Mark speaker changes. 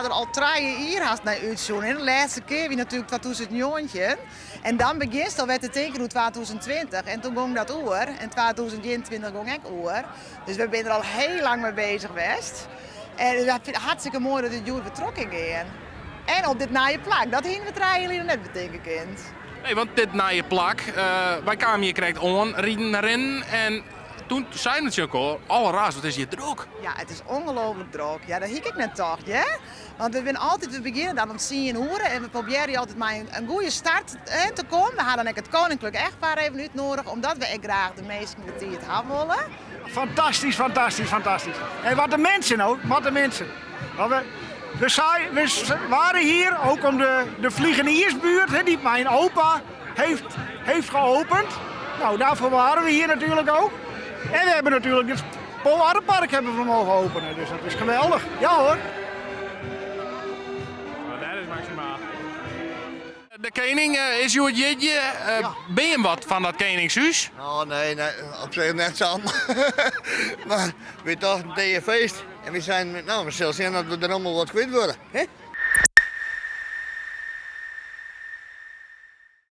Speaker 1: der al trije jier hast nei útsjoen. De lêste kear wie natuerlik 2019. En dan begjinst alwer te tinken oer 2020. En toen gong dat oer. En 2021 gong ek oer. Dus we binne der al hiel lang mei beuzich west. En ik fyn it hartstikke moai dat it hjoed wer troch kin gean. En op dit nije plak. Dat hiene we trije jier lyn net betinke kind.
Speaker 2: Nee, want dit nije plak, wy kamen hjir krekt oan riden, rinnen en toen seinen we tsjin elkoar, alderraarst, wat is hjir drok.
Speaker 1: Ja, it is ongelooflik drok. Ja, dat hie ik ek net tocht, hear. Want we binne altyd, we begjinne dan om tsien oere en we probearje altyd mei in goede start te kommen. We ha dan ek it Koninklijk Echtpaar even útnoadige, omdat we ek graach de minsken betiid ha wolle.
Speaker 3: Fantastisch, fantastisch, fantastisch. En wat de mensen ook, wat de mensen. Want we, we, zei, we waren hier ook om de, de Vliegeniersbuurt, hè, die mijn opa heeft, heeft geopend. Nou, daarvoor waren we hier natuurlijk ook. En we hebben natuurlijk het Paul hebben we mogen openen, dus dat is geweldig. Ja hoor.
Speaker 2: Dat is maksimaal. De kening is hjoed jierdei. Binne jim wat fan dat keningshûs?
Speaker 4: No, nee, nee, op sich net sa. Mar wy tochten it is feest en we seinen, no, we sille sjen dat we der allemaal wat kwyt wurde. Hè?